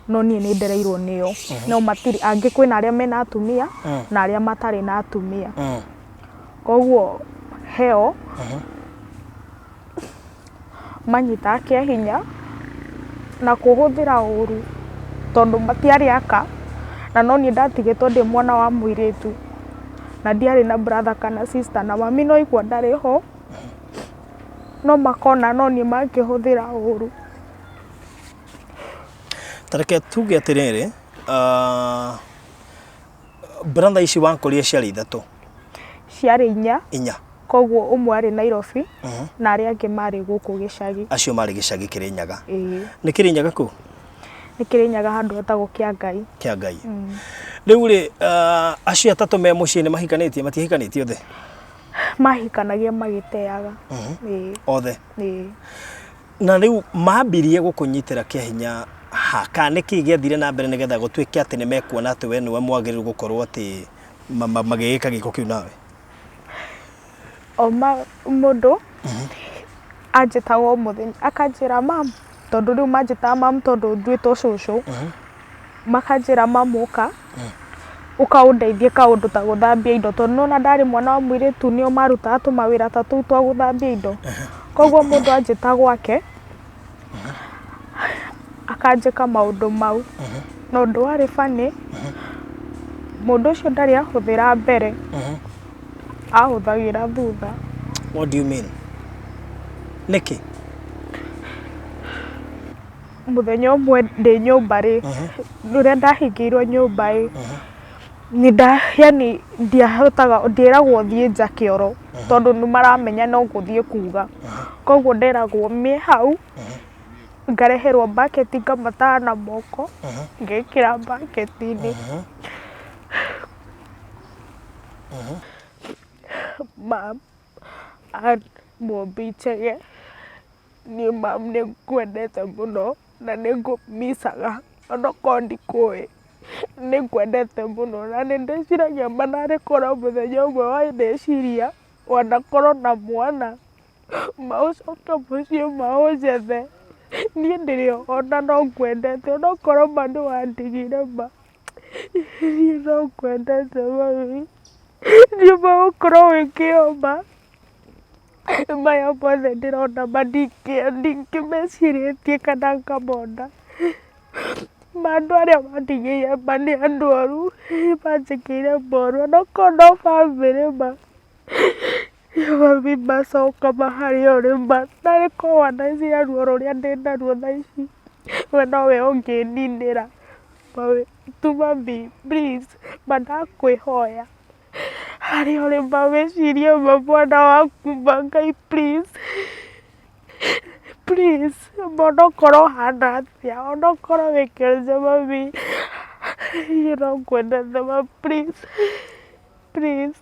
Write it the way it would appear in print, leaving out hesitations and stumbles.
No niĩ nĩ ndereirwo nĩo, no matirĩ, angĩ kwĩna arĩa mena atumia na arĩa matarĩ na atumia. Koguo heo manyitaga kĩa hinya na kũhũthĩra ũru tondũ matiarĩ aka na no niĩ ndatigĩtwo ndĩ mwana wa mũirĩtu na ndiarĩ na brother kana sister na mami no aigua ndarĩ ho no makona no niĩ mangĩhũthĩra ũru. Ta reke tuge atĩrĩrĩ, ah, brother ici wankorire ciarĩ ithatũ? Ciarĩ inya. Inya. Koguo ũmwe arĩ Nairobi na arĩa angĩ marĩ gũkũ gĩcagi. Acio marĩ gĩcagi Kĩrĩnyaga. Ĩĩ. Nĩ Kĩrĩnyaga kũ? Nĩ Kĩrĩnyaga handũ hetagwo Kĩangai. Kĩangai. Rĩu rĩ, ah, acio atatũ me mũciĩ nĩ mahikanĩtie, matihikanĩtie othe? Mahikanagia magĩteaga. Ĩĩ. Othe? Ĩĩ. Na rĩu mambirie gũkũnyitĩra kĩa hinya ha kana nĩkĩ gĩathire na mbere nĩgetha gũtuĩke atĩ nĩ mekuona atĩ we nĩwe mwagĩrĩru gũkorwo atĩ magĩgĩka gĩko kĩu nawe? O mũndũ anjĩtaga o mũthenya akanjĩra mum, tondũ rĩu manjĩtaga mum tondũ nduĩtwo cũcũ, makanjĩra mum ũka, ũka ũndeithie kaũndũ ta gũthambia indo tondũ nĩ wona ndarĩ mwana wa mũirĩtu nĩo marutaga tũmawĩra ta tũu twa gũthambia indo. Koguo mũndũ anjĩta gwake, akanjĩka maũndũ mau. Na ũndũ warĩ funny, mũndũ ũcio ndarĩ ahũthĩra mbere, ahũthagĩra thutha. What do you mean? Nĩkĩ? Mũthenya ũmwe ndĩ nyũmba rĩ, rĩrĩa ndahingĩirwo nyũmba ĩ, nĩ nda yani ndiahotaga ndieragwo thiĩ nja kĩoro tondũ nĩ maramenya no ngũthiĩ kuga. Koguo nderagwo me hau, ngareherwo bucket ngamataha na moko, ngekĩra bucket -inĩ. Mum Mũmbi Chege. Niĩ mam nĩ ngwendete mũno na nĩ ngũ miss aga onokorwo ndikũĩ, nĩ ngwendete mũno na nĩ ndĩciragia ma narĩ korwo mũthenya ũmwe wanĩciria wanakorwo na mwana ma ũcoke mũciĩ ma ũnjethe, niĩ ndĩrĩ o ona no ngwendete onokorwo ma nĩ wandigire ma, niĩ no ngwendete mami, niĩ ma ũkorwo wĩ kĩo ma. Maya mothe ndĩrona ma ndingĩmecirĩtie kana ngamona. Ma andũ arĩa mandigĩire ma nĩ andũ oru, manjĩkĩire moru onokorwo no bamĩrĩ ma, mami macoka ma harĩa ũrĩ ma, narĩ korwo waneciria ruo rũrĩa ndĩnaruo thaa ici, we nowe ũngĩninĩra. Tu mami please ma ndakwĩhoya. Harĩa ũrĩ ma wĩcirie ma mwana waku ma Ngai please, please onokorwo ũhana atĩa, onokorwo wĩ kĩonje mami, niĩ no ngwendete ma please, please.